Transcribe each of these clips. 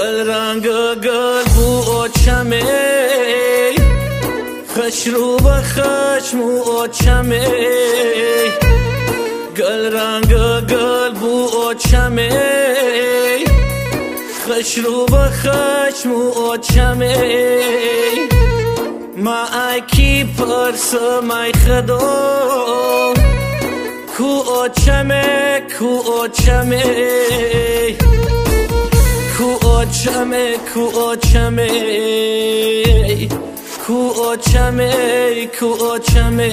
Гул ранг гул бу очаме, хушрӯ ба хашму очаме. Гул ранг гул бу очаме, хушрӯ ба хашму очаме. Ма ай ки пурсам, ай Худо, ку очаме, ку очаме, ку очаме, ку очаме, ку очаме, ку очаме.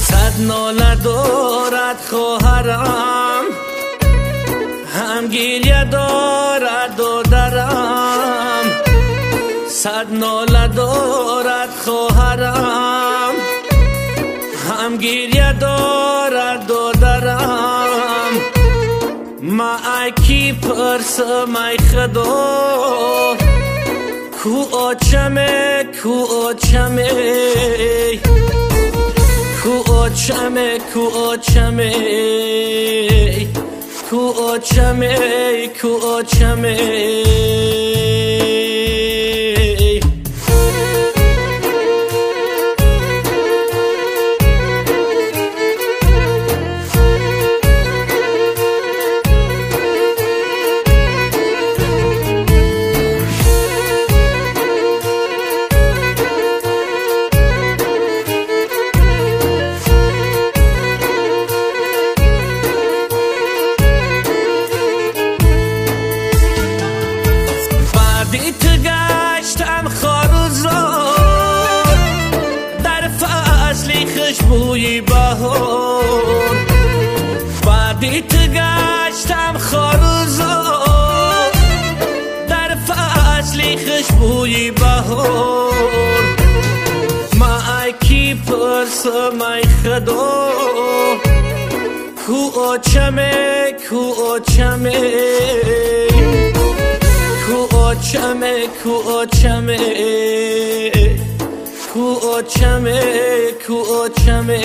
Сад нола дорад хоҳарам, ҳам гиря дорад додарам. Сад нола дорад хоҳарам, ҳам гиря дорад додарам. Ма ай ки пурсам, ай Худо, ку очаме, ку очаме, ку очаме, ку очаме, ку очаме, ку очаме. Баъди ту гаштам хорузор, дар фасли хушбӯи баҳор. Баъди ту гаштам хорузор, дар фасли хушбӯи баҳор. Ма ай ки пурсам, ай Худо, ку очаме, ку очаме, ку очаме, ку очаме, ку очаме, ку очаме.